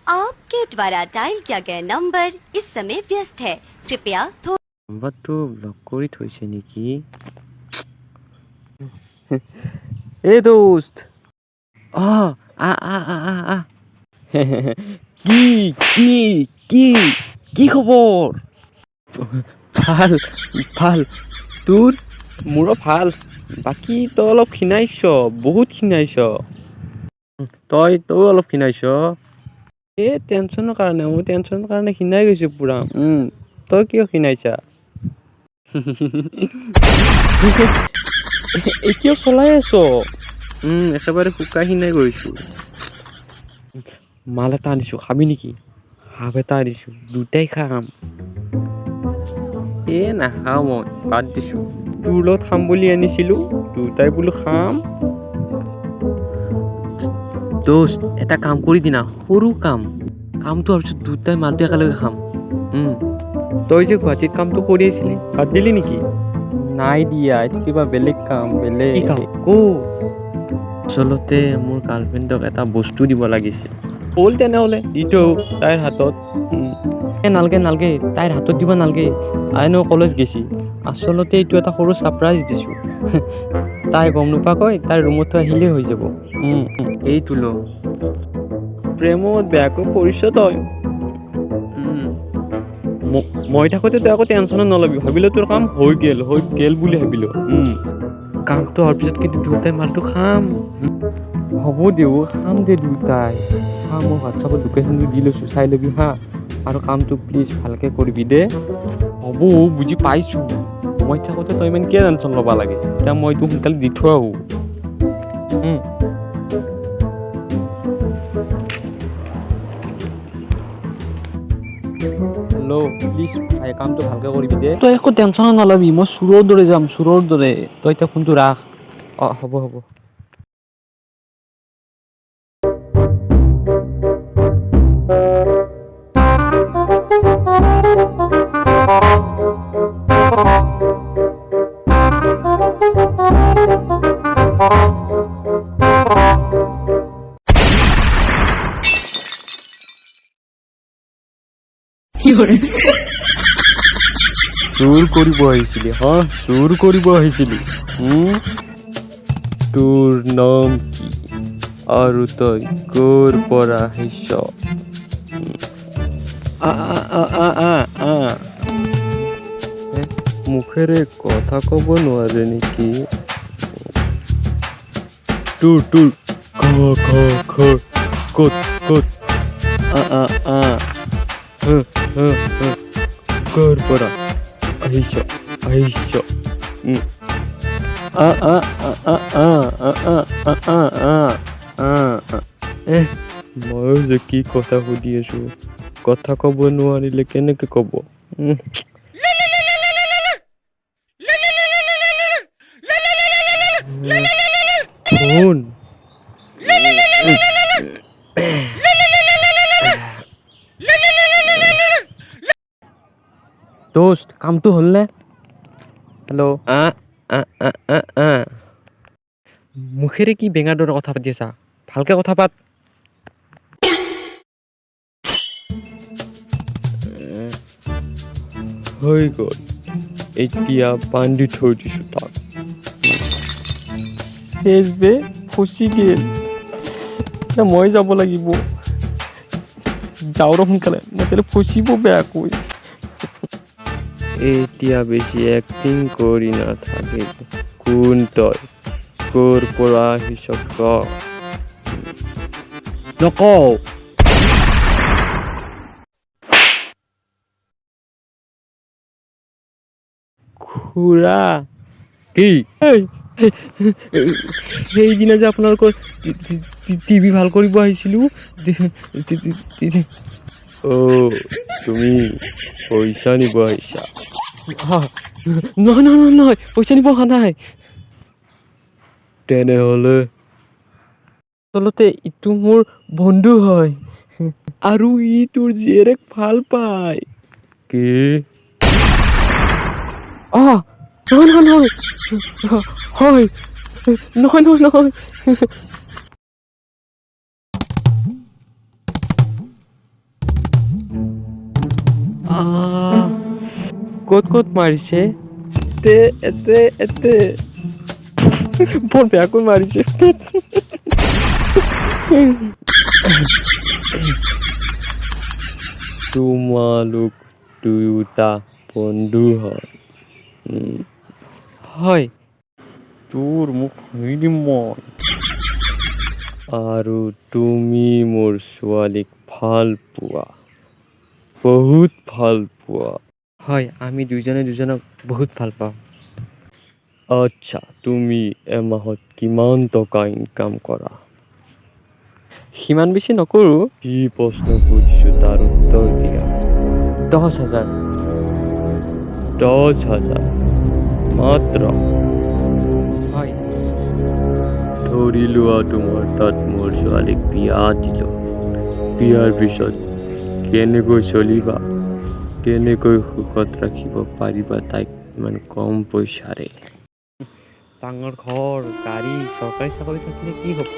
आपके द्वारा डायल किया गया नंबर इस समय व्यस्त है। कृपया थोड़ा নম্বৰটো ব্লক কৰি থৈছে নেকি? এই দোস্ত, অঁ, আহ আহ আহ আহ আহ। কি কি কি কি খবৰ? ভাল ভাল। তোৰ? মোৰো ভাল। বাকী তই অলপ ক্ষীণাইছ, বহুত ক্ষীণাইছ। তই অলপ ক্ষীণাইছ। এই টেনশ্যনৰ কাৰণে, মই টেনশ্যনৰ কাৰণে ক্ষীণাই গৈছোঁ পূৰা। তই কিয় ক্ষীণাইছা? এতিয়াও চলাই আছ? একেবাৰে শুকাই ক্ষীণাই গৈছোঁ। মাল এটা আনিছোঁ, খাবি নেকি? সাপ এটা আনিছোঁ, দুটাই খাম। এ নাখাওঁ মই, বাদ দিছোঁ। তোৰ লগত খাম বুলি আনিছিলোঁ, দুটাই বোলো খাম। দোস্ত, এটা কাম কৰি দিনা, সৰু কাম। কামটো হোৱাৰ পিছত দুটাই মালটো একেলগে খাম। তই যে গুৱাহাটীত কামটো কৰি আছিলি, বাদ দিলি নেকি? নাই দিয়া, এইটো কিবা বেলেগ কাম, বেলেগ। কি কাম ক? আচলতে মোৰ গাৰ্লফ্ৰেণ্ডক এটা বস্তু দিব লাগিছিল। হ'ল তেনেহ'লে দি থৈ তাইৰ হাতত। এ নালগে নালগে, তাইৰ হাতত দিব নালগে, তাই কলেজ গেছি। আচলতে এইটো এটা সৰু ছাৰপ্ৰাইজ দিছোঁ। তাই গম নোপোৱাকৈ তাইৰ ৰুমত থৈ আহিলেই হৈ যাব। এইটো ল। প্ৰেমত বেয়াকৈ পৰিছ তই। মই থাকোঁতে তই একো টেনশ্যনত নল'বি, ভাবিলোঁ তোৰ কাম হৈ গ'ল, হৈ গ'ল বুলি ভাবিলোঁ। কামটো হোৱাৰ পিছত কিন্তু দুটাই মালটো খাম। হ'ব দে অ', খাম দে দুটাই। চা, মই হোৱাটছআপত লোকেশ্যনটো দি লৈছোঁ, চাই ল'বি হা। আৰু কামটো প্লিজ ভালকৈ কৰিবি দে। হ'ব, বুজি পাইছোঁ। মই থাকোঁতে তই ইমান কিয় টেনশ্যন ল'ব লাগে? এতিয়া মই এইটো সোনকালে দি থৈ আহোঁ। হেল্ল', প্লিজ ভাই, কামটো ভালকৈ কৰিবি দে। তই একো টেনশ্যন নল'বি, মই চোৰৰ দৰে যাম, চোৰৰ দৰে। তই এতিয়া ফোনটো ৰাখ। অঁ, হ'ব হ'ব। চুৰ কৰিব আহিছিলি? হা, চুৰ কৰিব আহিছিলি? তোৰ নাম কি আৰু তই ক'ৰ পৰা আহিছ? আ আ আ আ আ আ। মুখেৰে কথা ক'ব নোৱাৰে নেকি? তোৰ তোৰ খ খ খ, ক'ত ক'ত? আ আ আ, হ হ হ, ক'ৰ পৰা আহিছ আহিছ? আ আ আ আ আ আ আ আ আ আ আ আ। এহ, ময়ো যে কি কথা সুধি আছোঁ, কথা ক'ব নোৱাৰিলে কেনেকে ক'ব? ফোন। দোস্ত, কামটো হ'লনে? হেল্ল'। আ আ আ আ আ। মুখেৰে কি বেঙাৰ দৰে কথা পাতি আছা? ভালকে কথা পাত। হৈ গ'ল, এতিয়া বান্ধি থৈ দিছোঁ তাক। শেষ বে, ফচি গ'ল। এতিয়া মই যাব লাগিব। যাওঁ ৰ সোনকালে, নহ'লে ফচিব বেয়াকৈ। এতিয়া বেছি এক্টিং কৰি নাথাকিবি। কোন তই, ক'ৰ পৰা আহিছ ক? নকওঁ। খুৰা। কি? সেইদিনা যে আপোনালোকৰ টিভি ভাল কৰিব আহিছিলোঁ। অ', তুমি পইচা নিব আহিছা? নহয় নহয় নহয় নহয়, পইচা নিব অহা নাই। তেনেহ'লে? আচলতে ইটো মোৰ বন্ধু হয় আৰু ই তোৰ জীয়েৰেক ভাল পায়। কি? অঁ, নহয় নহয় নহয়, হয়, নহয় নহয় নহয়। ক'ত ক'ত মাৰিছে? এতে এতে এতে বৰ বেয়াকৈ মাৰিছে। তোমালোক দুয়োটা বন্ধু হয়? হয়। তোৰ মুখ ভাঙি দিম মই। আৰু তুমি মোৰ ছোৱালীক ভাল পোৱা, বহুত ভাল পোৱা? হয়, আমি দুজনে দুজনক বহুত ভাল পাওঁ। আচ্ছা, তুমি এমাহত কিমান টকা ইনকাম কৰা? সিমান বেছি নকৰোঁ। যি প্ৰশ্ন সুধিছোঁ তাৰ উত্তৰ দিয়া। 10,000। 10,000 মাত্ৰ? হয়। ধৰি লোৱা তোমাৰ তাত মোৰ ছোৱালীক বিয়া দিলোঁ, বিয়াৰ পিছত কেনেকৈ চলিবা, কেনেকৈ সুখত ৰাখিব পাৰিবা তাইক ইমান কম পইচাৰে? ডাঙৰ ঘৰ, গাড়ী, চৰকাৰী চাকৰি থাকিলে কি হ'ব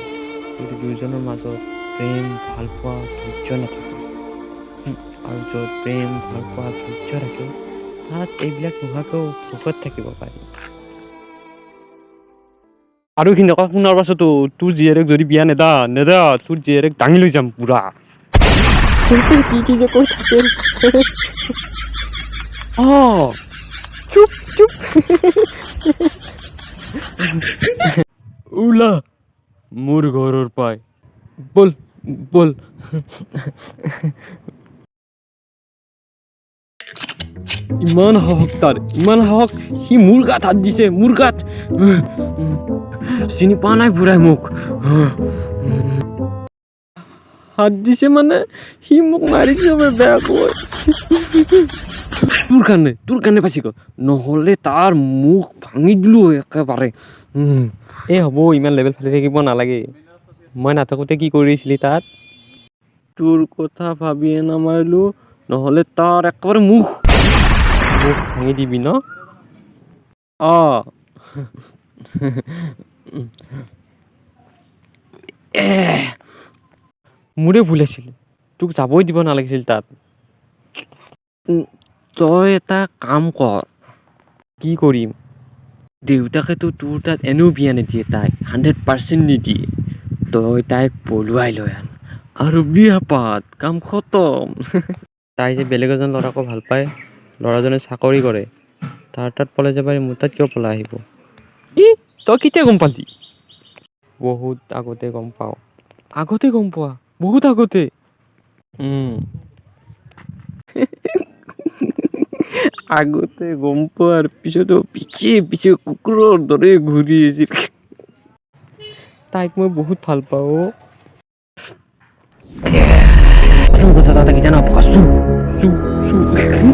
যদি দুয়োজনৰ মাজত প্ৰেম, ভালপোৱা, ধৈৰ্য নাথাকে? আৰু য'ত প্ৰেম, ভালপোৱা, ধৈৰ্য থাকে তাত এইবিলাক নোহোৱাকৈও সুখত থাকিব পাৰি। আৰু এইখিনি কথা শুনাৰ পাছতো তোৰ জীয়েৰেক যদি বিয়া নেদা নেদা, তোৰ জীয়েৰেক দাঙি লৈ যাম পুৰা। কি কি যে কৈ থাকে। অঁ, চুপ চুপ। ওলা মোৰ ঘৰৰ পাই। ব'ল ব'ল। ইমান সাহস তাৰ, ইমান সাহস, সি মোৰ গাত হাত দিছে, মোৰ গাত। চিনি পোৱা নাই বুঢ়াই মোক। হাত দিছে মানে সি মোক মাৰিছে বেয়াকৈ। তোৰ কাৰণে বাচি গ'ল, নহ'লে তাৰ মুখ ভাঙি দিলোঁ একেবাৰে। এই হ'ব, ইমান লেভেল ফালি থাকিব নালাগে। মই নাথাকোঁতে কি কৰিছিলি তাত? তোৰ কথা ভাবিয়ে নামাৰিলোঁ, নহ'লে তাৰ একেবাৰে মুখ মুখ ভাঙি দিবি ন? অঁ। মোৰে ভুল আছিল, তোক যাবই দিব নালাগিছিল তাত। তই এটা কাম কৰ। কি কৰিম? দেউতাকেতো তোৰ তাত এনেও বিয়া নিদিয়ে তাইক, 100% নিদিয়ে। তই তাইক পলুৱাই লৈ আন আৰু বিয়া পাত, কাম খতম। তাই যে বেলেগ এজন ল'ৰাকো ভাল পায়, ল'ৰাজনে চাকৰি কৰে, তাৰ তাত পলাই যাব পাৰি, মোৰ তাত কিয় পলাই আহিব? ই তই কেতিয়া গম পালি? বহুত আগতে গম পাওঁ। আগতে গম পোৱা? বহুত আগতে? আগতে গম পোৱাৰ পিছতো পিছে পিছে কুকুৰৰ দৰে ঘূৰি আছিল। তাইক মই বহুত ভাল পাওঁ। প্ৰথম কথা এটা কি জান? চু চু চু।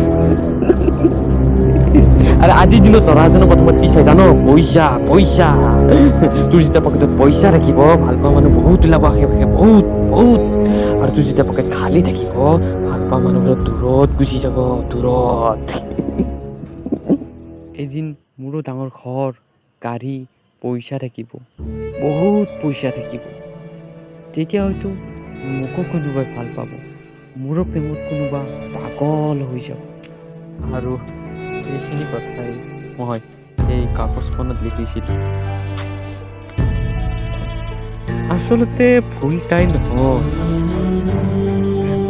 আৰু আজিৰ দিনত ল'ৰা এজনৰ প্ৰথমত কি চাই জান? পইচা, পইচা। তোৰ যেতিয়া পকেটত পইচা থাকিব, ভাল পোৱা মানুহ বহুত ওলাব আশে পাশে, বহুত বহুত। আৰু তোৰ যেতিয়া পকেট খালী থাকিব, ভাল পোৱা মানুহবোৰত দূৰত গুচি যাব, দূৰত। এদিন মোৰো ডাঙৰ ঘৰ, গাড়ী, পইচা থাকিব, বহুত পইচা থাকিব। তেতিয়া হয়তো মোকো কোনোবাই ভাল পাব, মোৰো প্ৰেমত কোনোবা পাগল হৈ যাব। আৰু এইখিনি কথাই মই এই কাগজখনত লিখিছিলোঁ। আচলতে ভুল তাই নহয়,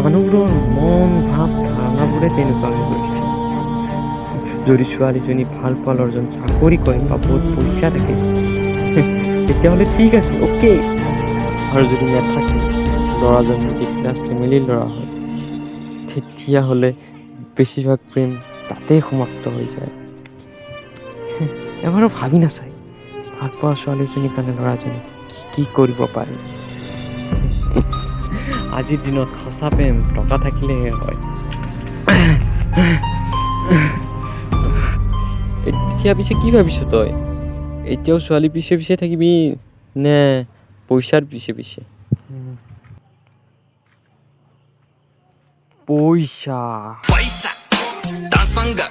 মানুহবোৰৰ মন ভাৱ ধাৰণাবোৰে তেনেকুৱা হৈ গৈছে। যদি ছোৱালীজনী ভাল পোৱা ল'ৰাজন চাকৰি কৰে বা বহুত পইচা থাকে, তেতিয়াহ'লে ঠিক আছে, অ'কে। আৰু যদি নাথাকে, ল'ৰাজন মিডিল ক্লাছ ফেমিলিৰ ল'ৰা হয়, তেতিয়াহ'লে বেছিভাগ প্ৰেম তাতেই সমাপ্ত হৈ যায়। এবাৰো ভাবি নাচায় ভাল পোৱা ছোৱালীজনীৰ কাৰণে ল'ৰাজনে কি কি কৰিব পাৰে। আজিৰ দিনত সঁচা প্ৰেম টকা থাকিলেহে হয়। এতিয়া পিছে কি ভাবিছ তই? এতিয়াও ছোৱালী পিছে পিছে থাকিবি নে পইচাৰ পিছে পিছে? পইচা। Paisa, dançanga,